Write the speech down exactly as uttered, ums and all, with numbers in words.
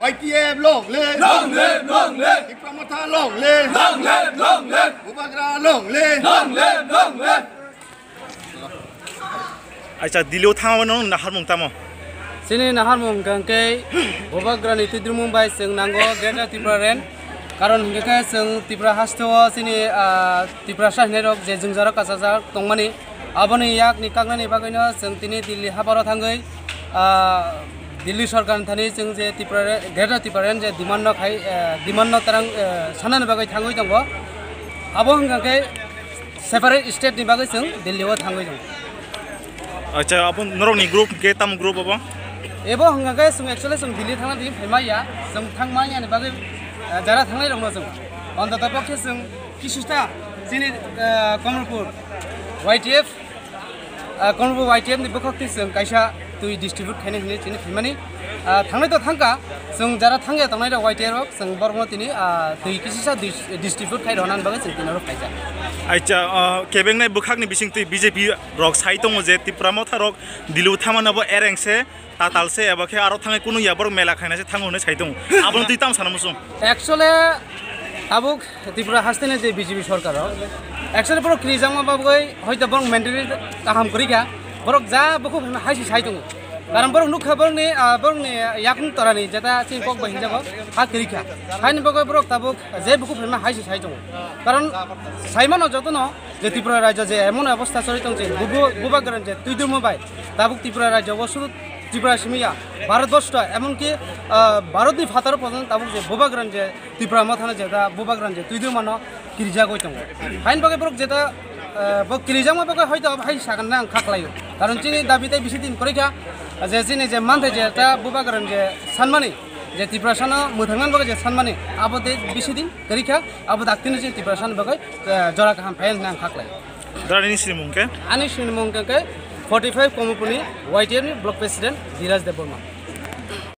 I T F long live! Long live, long live! Tipra Motha long live! Long live, long live! Bubagra long live! Long live, long live! Acha, Delhi o thangmano naharmung tamo? Chini naharmung hwnkha khe Bubagrani twidrumung bai chwng nango Greater Tipraland. Karon hwnkha khe chwng Tripura hasteo chini, ah, Tiprasa hinwi rok je jwngjaro kasajak tongmani, aboni yakni kaknani bagwino chwng tini Delhi habaro thangwi, ah, Delhi sorkarni thani chwng je Tripura, Greater Tipraland je demand no khai, ah, demand no tarang, ah, sanani bagwi thangwi tongo. Abo hwnkha khe separate state ni bagwi chwng Delhi o thangwi tongo. Acha, abo norokni group hwnkhe tamo group abo? Ebo hwnkha khe chwng actually chwng Delhi thangna di phaima ya, chwng thangma yani bagwi, ah, jara thangnai rokno chwng. Ontoto pokhe chwng kisista chini, ah, Kamalpur Y T F, ah, Kamalpur Y T F ni bwkhak twi chwng kaisa twi distribute khainai hinwi chini phaimani. Ah, thangnai to thangkha, chwng jara thangya tongnai rok Y T F rok, chwng borokno tini, ah, twi kisisa dis-, distribute khai rwna bagwi chwng tini oro phaijak. Acha, ah, kebengnai bwkhakni bisingtwi B J P rok sai tongo je Tipra Motha rok Delhi o thangmano bo ereng se, tatal se, eba khe aro thangwi kunu ya borok mela khaina se thango hwnwi sai tongo. Abono twi tamo sana muchung? Actually, tabuk Tripura hasteni je B J P sorkar o, actually borok kirijakma bagwi hoito borok mentality kaham kwrwi kha, borok ja bukhuk hwnwi hai se sai tongo. Karon borok nukha borokni, ah, borokni yakung torani jeta chini kok bai hinjago ha kwrwi kha. Haini bagwi borok tabuk je bukhuk hwnwi hai se sai tongo. Karon saimano jotono je Tripura rajyo je emon obostha choli tong je bubu-, Bubagrani je twidrumung bai tabuk Tripura rajyo o sudu Tripura simi ya, Bharat borso, emonki, ah, Bharatni phataro porjonto tabuk je Bubagrani je Tipra Mothano je da Bubagrani je twidrumano kirijagwi tongo. Haini bagwi borok je da, ah, bo kirijakma bagwi hoito abo hai sakna ang kha khlaio. Karon chini dabi tei bisi din kwrwi kha, je chini je manthai je da Bubagrani je sanmani, je Tiprasano mwthangnani bagwi je sanmani, abo tei bisi din kwrwi kha, abo daktino chini Tiprasani bagwi, ah, jora kaham phai hwnwi ang kha khlaio. Dara nini sinimung khe? Ani sinimung khe forty five Kamalpurni Y T F ni block president Dhiraj Debbarma.